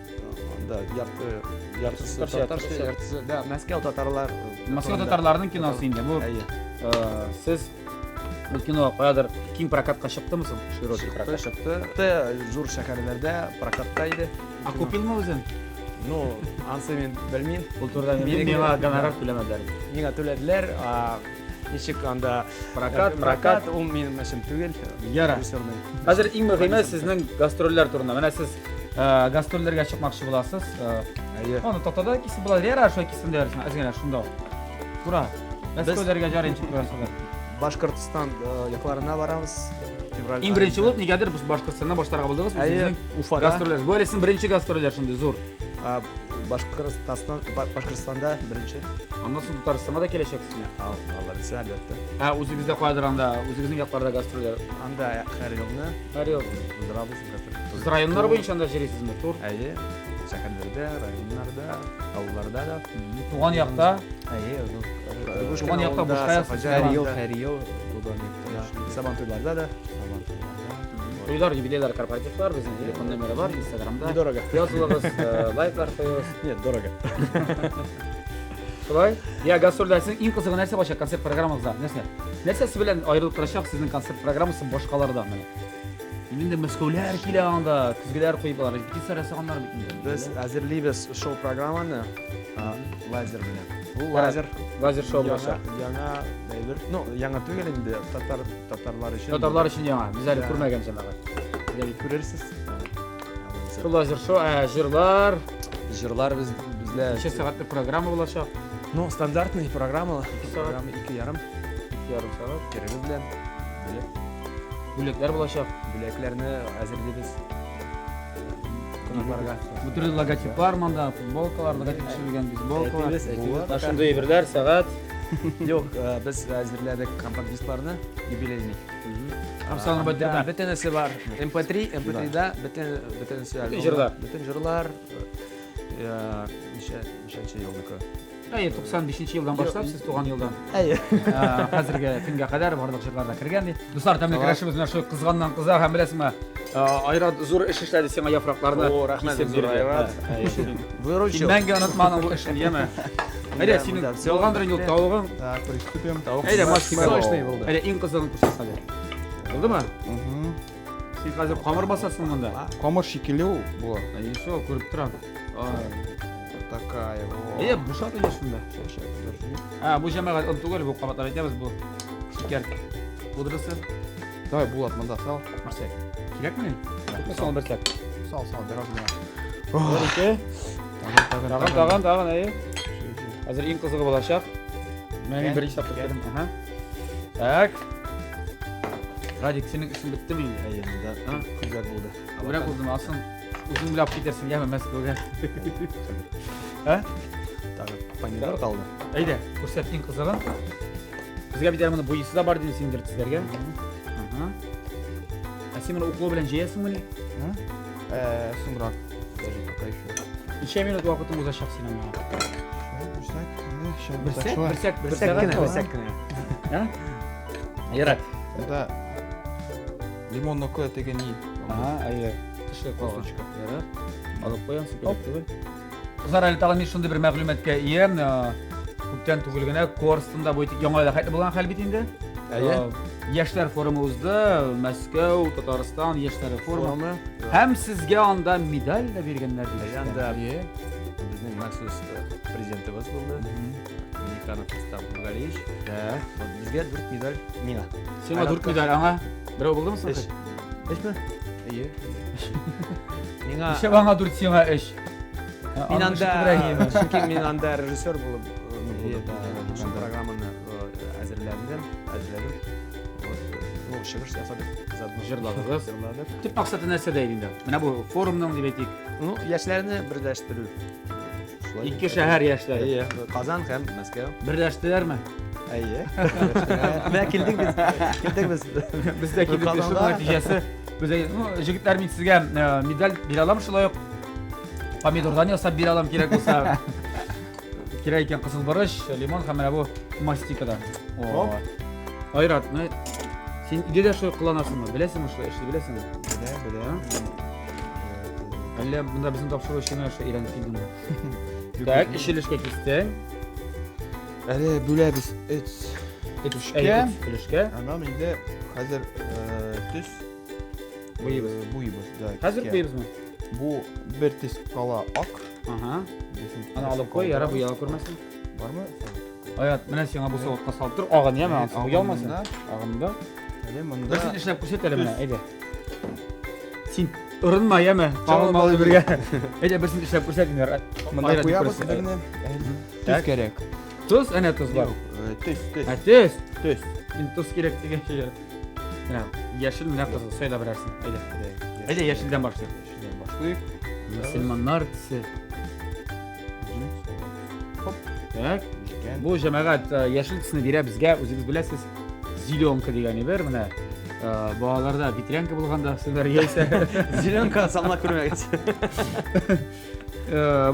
Анда ярты яртысы Татарча, татарча, татарча. яртысы да, Мәскәү татарлар. Мәскәү татарларының киносы инде. Бу Әйе. сез бу кино каядыр киң прокатка чыктымы соң? Широкий прокат. Чыкты. Чыкты. Зур шәһәрләрдә прокатта иде. А купилмы үзен? Ну, ансы мин белмим. Ул турыда Минеке- миңа гонорар түләмәделәр. Миңа түләделәр. Ничек анда Прокат, прокат. ул минем эшем түгел. Яра. Режиссерның. Хәзер иң мөһиме сезнең гастрольләр турында. Менә сез гастрольләргә чыкмакчы буласыз. Әйе. Аны тактада кисеп була. Яра, шулай кисем дә ярыйсың. Әз генә шунда. Тура. Мәскәүләргә жарыйм чыгып торасызлар. Башкортстан якларына барабыз. Февраль. Иң беренче булып нигәдер без Башкортстаннан башларга булдыгыз. Әйе, Үзегезнең Уфада. гастрольләр. Бу әле сезнең беренче гастрольләр шундый зур. Башкортостан, Башкортстанда беренче. Аннан соң Татарстанга да киләчәксезме? Алла бирсә, әлбәттә. Ә үзегездә каядыр анда, үзегезнең якларда гастрольләр? Анда һәр елны Һәр ел. уздырабыз гастроль. Сез районнар буенча анда йөрисезме? Тур. Әйе, шәһәрләрдә, районнарда, авылларда да. Туган якта. Әйе, Туган якта бушка ясыйсыз. Һәр ел, һәр ел туган якта. Сабантуйларда да. Сабантуйларда. Туйлар, юбилейлар, корпоративлар, безнең телефон номеры бар, Инстаграмда. Недорого. Язылыгыз, лайклар куегыз. Нет, дорого. Шулай. Я гастрольдә сезнең иң кызыгы нәрсә булачак концерт программагызда? Нәрсә? Нәрсәсе белән аерылып торачак сезнең концерт программасы башкалардан менә? Инде Мәскәүләр килә анда, көзгеләр куеп алар, репетиция ясаганнар бит инде. Без әзерлибез шоу-программаны лазер белән. Бу лазер. Лазер шоу булачак. Яңа әйбер. Ну, яңа түгел инде, татар татарлар өчен. Татарлар өчен яңа. Без әле күрмәгән җәмәгать. Күрерсез. Шул лазер шоу, җырлар. Җырлар без безлә. Ничә сәгатьлек программа булачак? Ну, стандартный программа. Программа 2,5. 2,5 сәгать. Перерыв белән. Бүләк. Бүләкләр булачак. Бүләкләрне әзерлибез. Кунакларга. Бу төрле логотиплар монда, футболкалар, логотип төшерелгән бейсболкалар. Әйтегез, әйтегез. Менә шундый әйберләр, сәгать. Юк, без әзерләдек компакт-дискларны юбилейный. Һәм санын бәддермә. Бөтенесе бар. MP3, MP3-да бөтен бөтенесе. Бөтен җырлар. Бөтен җырлар. Ничә ничәнче елныкы? Әйе, 95 елдан башлап, сез туган елдан. Әйе. Хәзерге көнгә кадәр барлык җырлар да кергән ди. Дуслар, тәмле көрәшебез менә шул кызганнан кыза һәм беләсеңме, Айрат зур эш эшләде сиңа яфракларны. О, рәхмәт, кисеп зур бирде. Айрат. Выручил. Син мәңге онытма аның бу эшен, яме. Әйдә, синең булгандыр инде ул тавыгың. Так, приступим. Тавык Әйдә, мастика. Сочный булды. Әйдә, иң кызыгын күрсәт әле. Булдымы? Син хәзер камыр басасың монда. Камыр шикелле ул була. Әйе, шул күреп торам. Такая. Әйе, бушат инде шунда. Ща, ща, подожди. А, бу җәмәгать он түгел, бу кабатлап әйтәбез, бу шикәр пудрасы. Давай, Булат, монда сал. Марсель, кирәкме? Күпме соң бер сәк? Сал, сал, бераз гына. Бер, ике. Тагын, Тагын, тагын, тагын, әйе. Хәзер иң кызыгы булачак. Менә мин беренче тапкыр кердем. Ага. Так. Радик, синең эшең беттеме инде? Әйе, монда күбрәк булды. Күбрәк булдымы? Асын үзең белән алып китерсең, яме Мәскәүгә. Ә? Тагын помидор калды. Әйдә, күрсәт иң кызыгын. Безгә бит әле моны буйысы да бар дим синдер тезләргә. Ага. Ә син моны уклау белән җәясеңмени? Соңрак. Даже пока еще. Ничә минут вакытың узачак синең моңа? Берсәк, Берсәк, берсәк, бер Берсәк сәгать кенә, кала. берсәк кенә. Ә? Ярар. Да. Лимонныкы теге ни. Ага, әйе. Тышы Косточка. Ярар. Алып куям, кирәк түгел. Кызлар, әле тагын мин шундый бер мәгълүматка ия. Күптән түгел генә Корстонда бу яңа елда хәтле булган хәл бит инде. Әйе. Яшьләр форумы узды, Мәскәү, Татарстан яшьләре форумы. Форумы. Һәм сезгә анда медаль дә биргәннәр дип. Әйе, анда Әйе. безнең махсус президентыбыз булды. Миннеханов Рустам Нургалиевич. Да. Вот безгә дүрт медаль миңа. Сиңа дүрт медаль, аңа берәү булдымы соң? Өч. Өчме? Әйе. Миңа Ничә аңа дүрт, сиңа өч. Мин анда, чөнки мин анда режиссер булып, ну, Әйе, булдым. да, Шул да. программаны әзерләдем, әзерләдем. Вот, ну, чыгыш ясадык заодно. Җырладыгыз. Җырладык. Төп максаты нәрсәдә иде инде? Менә бу форумның дип әйтик. Ну, яшьләрне берләштерү. Шулай Ике шәһәр яшьләре. Әйе, Казан һәм Мәскәү. Берләштеләрме? Әйе. Менә килдек без. Килдек без. Без дә килдек, Казанга. шуның нәтиҗәсе. Без дә, ну, җегетләр, мин сезгә медаль бирә алам шулай ук. Помидордан ясап бирә алам кирәк булса. Кирәк икән кызыл борыч, лимон һәм менә бу мастикадан. О. Айрат, ну син өйдә дә шулай кыланасыңмы? Беләсеңме шулай эшли беләсеңме? Белә, белә. Әллә монда безнең тапшыру өчен генә шулай өйрәнеп килдеңме? Так, өч өлешкә кистең. Әле бүләбез өч. Өлешкә. Өлешкә. Аннан инде хәзер төс Буйыбыз. Буйыбыз, да. Хәзер төскә. буйыбызмы? Бу бер төс кала ак. Ага. Бесен Аны алып куй, яра буяла күрмәсен. Бармы? Аят, менә сиңа бу савытка салып тор. Агын яме, ансы буя алмасын. Агында. Агында. Әле монда. Берсен эшләп күрсәт әле менә, әйдә. Син ырынма, яме. Тагын малый бергә. Әйдә, берсен эшләп күрсәт инде. Монда Айрат куябыз күрсәт. берне. Әле Төс Так. кирәк. Тоз, әнә тоз бар. Юк, төс, төс. Ә төс. Төс. Мин тоз кирәк дигән шәй. Менә яшел, менә кызыл, сайла берәрсен. Әйдә. Әйдә, яшелдән башлыйк. Яшелдән башлыйк. Мөселманнар төсе. Так. Җиткән. Бу җәмәгать яшел төсне бирә безгә, үзегез беләсез, зеленка дигән әйбер менә. Балаларда ветрянка булганда сезләр яисә. Зеленка салма күрмәгез.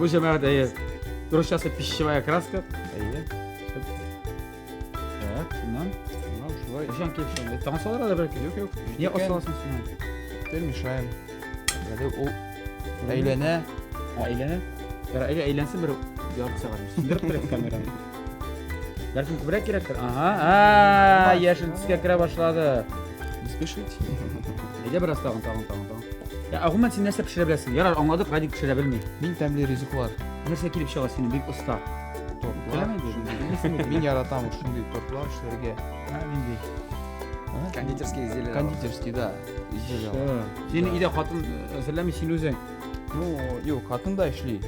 Бу җәмәгать әйе. Русчасы пищевая краска. Әйе. Так, шуннан. Шуннан шулай. Җан килеп чыга. Тагын салырга да бәлки. Юк, юк. Не Җиткән. асыласың син? Теперь мешаем. Әле ул әйләнә. Ә, әйләнә. Яра, әйдә әйләнсен бер ярты сәгать. Сүндереп торыйк камераны. Бәлкем күбрәк кирәктер. Ага, а, яшел төскә керә башлады. Не спешите. Әйдә бераз тагын, тагын, тагын, тагын. Я, ә гомумән син нәрсә пешерә беләсең? Ярар, аңладык, Радик пешерә белми. Мин тәмле ризыклар. Нәрсә килеп чыга синең бик оста? Тортлар. Теләмә инде. Мин яратам шундый тортлар эшләргә. Ә, нинди? А? Кондитерские изделия. Кондитерский, да, изделия. Синең өйдә хатын әзерләми, син үзең. Ну, юк, хатын да эшли.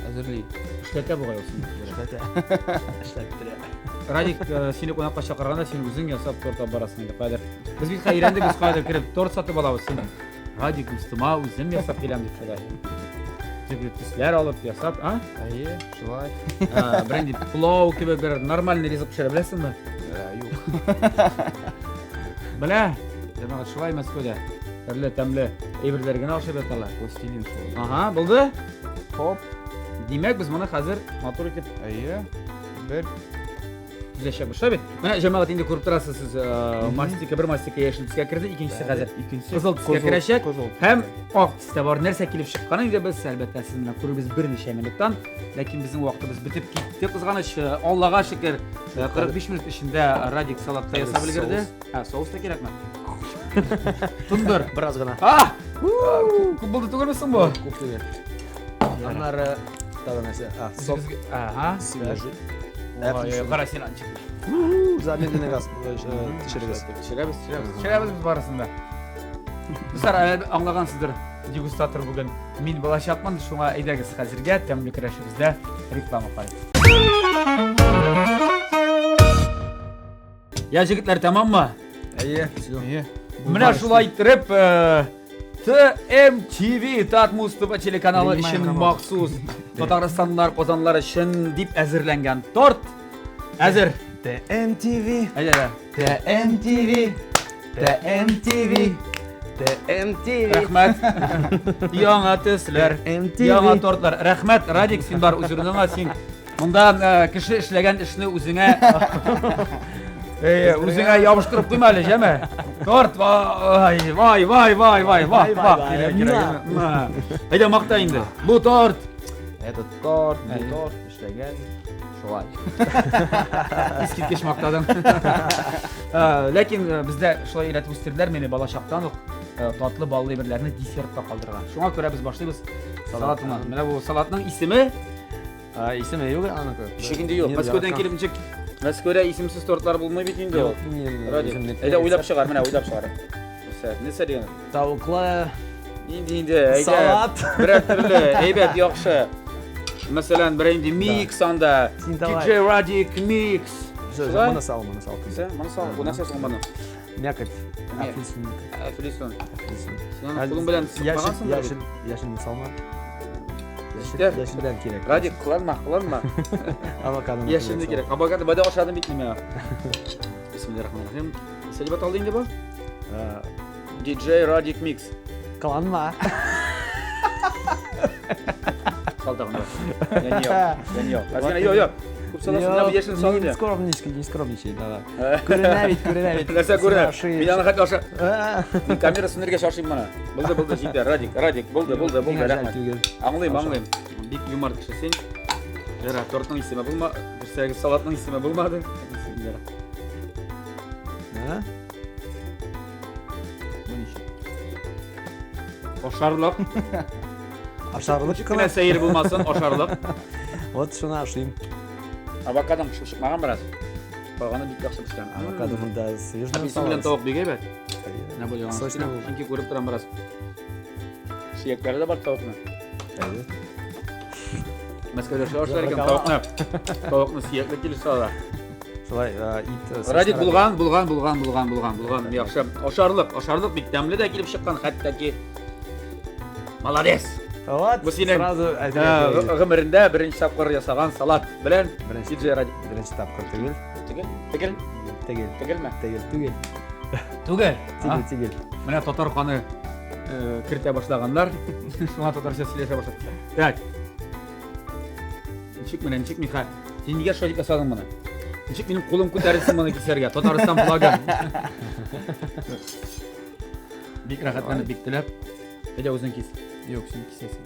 Әзерли. Эшләтә бугай ул сине. Эшләтә. Эшләттерә. Радик, сине кунакка чакырганда син үзең ясап торт алып барасың инде кадер. Без бит хәзер өйрәндек, без кадер кереп торт сатып алабыз. Син Радик дустыма үзем ясап киләм дип шулай. Төрле төсләр алып ясап, а? Әйе, шулай. Бернинди плов кебек бер нормальный ризык пешерә беләсеңме? Юк. Белә. Җәмәгать шулай Мәскәүдә. Төрле тәмле әйберләр генә ашап яталар. Пластилин шул. Ага, булды. Хоп. Димәк, без моны хәзер матур итеп Әйе. Бер төзәчәкбез. Шулай бит? Менә җәмәгать инде күреп торасыз сез, мастика бер мастика яшел төскә керде, икенчесе хәзер икенче кызыл төскә керәчәк. Кызыл. Һәм ак төстә бар нәрсә килеп чыкканын инде без әлбәттә сез менә күрербез берничә минуттан. Ләкин безнең вакытыбыз бетеп китте, кызганыч. Аллага шөкер, 45 минут эчендә Радик салат та ясап өлгерде. Ә, соус та кирәкме? Тондыр. Бераз гына. А! Күп булды түгелме соң бу? Күп түгел. Аннары тагы нәрсә? А, сок. Ага. Свежий. Ой, кара син анчык. Замедленный газ төшерегез. Төшерәбез, төшерәбез. Төшерәбез без барысын да. Дуслар, әле аңлагансыздыр, дегустатор бүген мин булачакмын, шуңа әйдәгез хәзергә тәмле көрәшебездә реклама карыйк. Я, җегетләр, тәмаммы? Әйе, всё. Әйе. Менә шулай иттереп, ТМТВ Татмуз ТВ телеканалы өчен махсус Татарстанлар, Казанлар өчен дип әзерләнгән торт әзер. ТМТВ, Әйдә, ТМТВ, ТМТВ, ТМТВ. рәхмәт. Яңа төсләр, MTV. яңа тортлар. Рәхмәт, Радик, син бар үз урыныңа, син монда кеше эшләгән эшне үзеңә үзеңә ябыштырып куйма әле, җәме? Торт, вай, вай, вай, вай, вай, вай, вай. Әйдә, макта инде. Бу торт. Этот торт, бу торт эшләгән шулай. Искиткеч мактадың. Ләкин бездә шулай өйрәтеп үстерделәр мине балачактан ук татлы баллы әйберләрне десертка калдырырга. Шуңа күрә без башлыйбыз салатыннан. Менә бу салатның исеме Исеме юк аныкы. Ничек инде юк? Мәскәүдән килеп ничек? Мәскәүдә исемсез тортлар булмый бит инде ул. Радик. Әйдә уйлап чыгар, менә уйлап чыгар. Нәрсә, нәрсә дигән? Тавыклы Инде инде, әйдә. Салат. Берәр төрле, әйбәт, яхшы. Мәсәлән, берәр инде микс анда. Син давай. DJ Радик микс. Шулай? Моны сал, моны сал. Нәрсә? Моны сал, бу нәрсә соң моны? Мякоть. Апельсин. Апельсин. Апельсин. Син аны кулың белән Яшел, сыкмагансыңдыр бит? яшел, яшелне салма. Җитәр. Яшел, яшелдән кирәк. Радик, кыланма, кыланма. Авокадо. Яшелне кирәк. Авокадо бада ашадым бит мин. Бисмиллахир-рахманир-рахим. Нәрсә дип аталды инде бу? DJ Радик Микс. Кыланма. Сал тагын да. Я не юк. Я не юк. Юк, юк. Күп саласың, менә бу яшелне сал Не инде. скромничай, не скромничай, давай. Күренә бит, күренә бит. Нәрсә күренә? Син Мин аны хәтта аша. ашый. Мин камера сүндергәч ашыйм моны. Булды, булды, җитә. Радик, Радик, булды, булды, булды, Миңа жәл рәхмәт. түгел. Аңлыйм, Аша. аңлыйм. Бик юмарт кеше син. Ярар, тортның исеме булма, дөресрәге салатның исеме булмады. Бисмилла. А? Бу ничек? Ашарлык. Ашарлык Кенә кына. сәер булмасын, ашарлык. Вот шуны ашыйм. Авокадом пешеп чыкмаган бераз. Калганы бик яхшы пешкән. Авокадо монда свежий. Апельсин белән тавык бик әйбәт. Менә бу яңа. Сочный булды. Чөнки күреп торам бераз. Сөякләре дә бар тавыкның. Мәскәүдә шулай ашыйлар икән тавыкны. Тавыкны сөякле килеш салалар. Шулай, ит. Радик булган, булган, булган, булган, булган, булган. Яхшы. Ашарлык, ашарлык бик тәмле дә килеп чыккан, хәтта ки. Молодец. Вот, Бу синең, сразу Э, әзерләп Гомерендә беренче тапкыр ясаган салат белән Беренче. DJ Радик. Беренче тапкыр түгел. Түгел? Түгел? Түгел. Түгелме? Түгел, түгел. Түгел. Түгел, түгел. Менә татар каны э, кертә башлаганнар. Шуңа татарча сөйләшә башлады. Так. Ничек менә, ничек Миха? Син нигә шулай дип ясадың моны? Ничек минем кулым күтәрелсен моны кисәргә? Татарстан флагы. Бик рәхәтләнеп, бик теләп. Әйдә үзең кис. Юк, син кисәсең.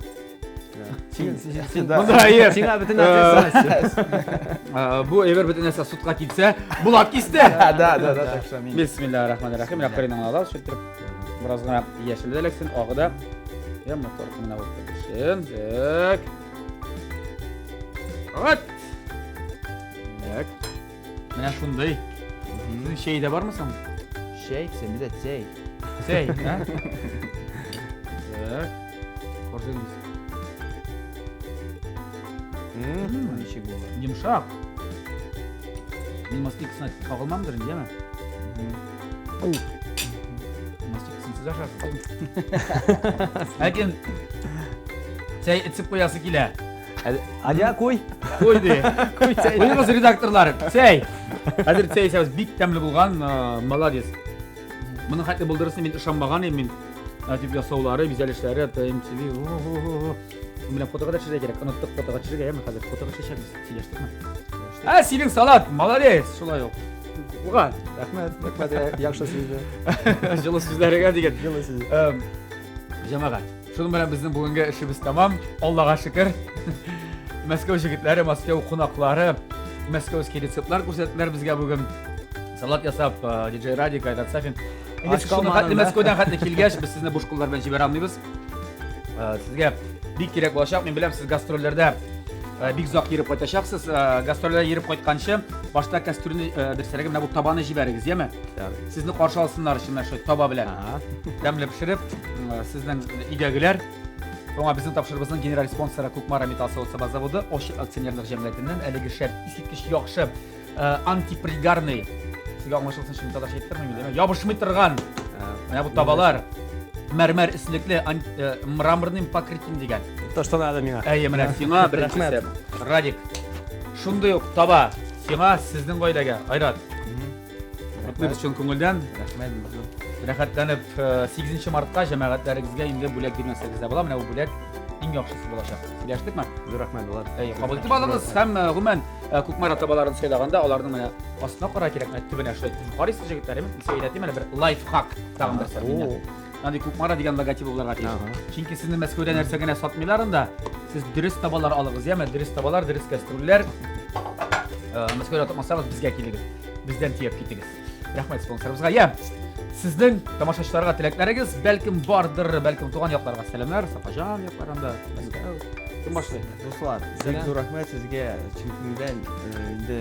Син, син, Монда әйе. Сиңа бөтен ответственность. Э, Бу әйбер бөтен нәрсә судка китсә, Булат кисте. Да, да, да, так что мин. Бисмиллаһир рахманир рахим. Менә кырыйдан алабыз, шөйттереп. Бераз гына яшел дә эләксен, агы да. Я мотор менә бу килешен. Так. Вот. Так. Менә шундый. Сезнең чәй дә бармы соң? Чәй, син бездә чәй. Чәй, ә? Так. Коржигыз. Ничек була? Йомшак. Мин мастикасына кагылмамдыр инде, яме? Мастикасын сез ашарсыз. Ләкин чәй эчеп куясы килә. Адя, куй. Куй ди. Куй чәй. Куйыгыз редакторлар. Чәй. Хәзер чәй эчәбез. Бик тәмле булган, э, молодец. Моның хәтле булдырысын мин ышанмаган идем мин. Ә, Дип ясаулары, бизәлешләре, ТМТV. Менә фотога да төшерергә кирәк. Оныттык фотога төшерергә, яме хәзер фотога төшәбез. Сөйләштекме? Ә, синең салат, молодец, шулай ук. Булган. Рәхмәт, рәхмәт, яхшы сүзләр. Җылы сүзләрегә дигән. Җылы сүз. Эм, Җәмәгать, шуның белән безнең бүгенге эшебез тәмам. Аллага шөкер. Мәскәү җегетләре, Мәскәү кунаклары, мәскәүский рецептлар күрсәттеләр безгә бүген. Салат ясап, э, DJ Радик, Айрат Сафин. Инде Ач сез шуның калмадым, хәтле да? Мәскәүдән хәтле килгәч, без сезне буш куллар белән җибәрә алмыйбыз. Э, Сезгә бик кирәк булачак. Мин беләм, сез гастрольләрдә э, бик озак йөреп кайтачаксыз. Э, Гастрольләрдә йөреп кайтканчы, башта кастрюльне э, дөресрәге менә бу табаны җибәрегез, яме? Сезне каршы алсыннар өчен менә шул таба белән. Ага. Тәмле пешереп, м, сезнең өйдәгеләр Шуңа безнең тапшырыбызның генераль спонсоры Кукмара металл савыт-саба заводы Ачык акционерлык җәмгыятеннән әлеге шәп искиткеч яхшы э, антипригарный сезгә аңлашылсын өчен татарча әйтеп тормыйм инде, ябышмый торган менә бу табалар мәрмәр өслекле ан- э, мраморным покрытием дигән. То, что надо миңа. Әйе, менә сиңа беренчесе. Радик. Шундый ук таба сиңа, сезнең гаиләгә. Айрат. Котлыйбыз чын күңелдән. Рәхмәт бик зур. Рәхәтләнеп 8 мартка җәмәгатьләрегезгә инде бүләк бирмәсәгез дә була. Менә бу бүләк иң яхшысы булачак. Сөйләштекме? Зур рәхмәт, Булат. Әйе, кабул итеп алыгыз һәм э, гомумән э, Кукмара табаларын сайлаганда аларның менә астына карар кирәк, менә төбенә шулай. Карыйсыз җегетләр, әйме? Сез әйтәм, менә бер лайфхак тагын бер сәбәбенә. Андый Кукмара дигән логотибы булырга тиеш. Ага. Чөнки сезне Мәскәүдә нәрсә генә сатмыйлар анда. Сез дөрес табалар алыгыз, яме? Дөрес табалар, дөрес кастрюльләр. Э, Мәскәүдә тапмасагыз, безгә килегез. Бездән төяп китегез. Рәхмәт спонсорыбызга. Я, сезнең тамашачыларга теләкләрегез бәлкем бардыр, бәлкем туган якларга сәламнәр, Сафаҗан якларында, Мәскәү. Кем башлый? Дуслар, бик зур рәхмәт сезгә, чын күңелдән э, инде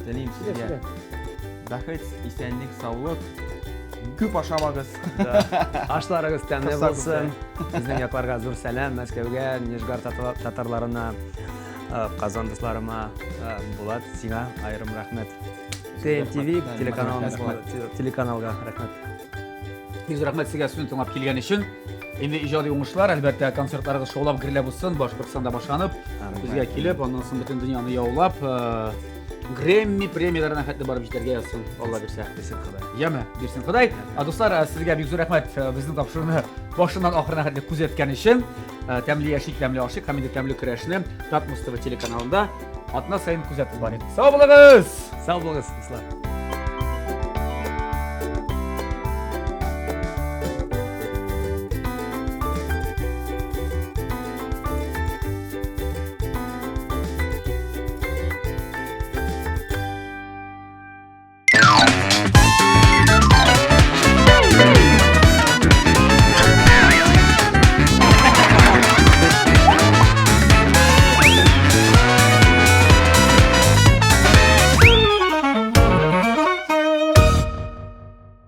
телим сезгә бәхет, исәнлек, саулык. Күп ашамагыз. Ашларыгыз тәмле Кыса булсын. Безнең якларга зур сәлам, Мәскәүгә, Нижгар татарларына, э, Казан дусларыма, э, Булат, сиңа аерым рәхмәт. ТНТВ телеканалына, телеканалга рәхмәт. Бик зур рәхмәт сезгә сүзне тыңлап килгән өчен. Инде иҗади уңышлар, әлбәттә, концертларыгыз шаулап гөрләп узсын, Башкортстанда башланып, безгә килеп, аннан соң бөтен дөньяны яулап, э, Грэмми премияләренә хәтле барып җитәргә язсын, Алла бирсә. Бирсен Ходай. Яме, бирсен Ходай. А дуслар, э, сезгә бик зур рәхмәт э, безнең тапшыруны башыннан ахырына хәтле күзәткән өчен. Э, Тәмле яшик, тәмле ашык һәм инде тәмле көрәшне Татмус ТВ телеканалында атна саен күзәтеп барыйк. Сау булыгыз! Сау булыгыз, дуслар.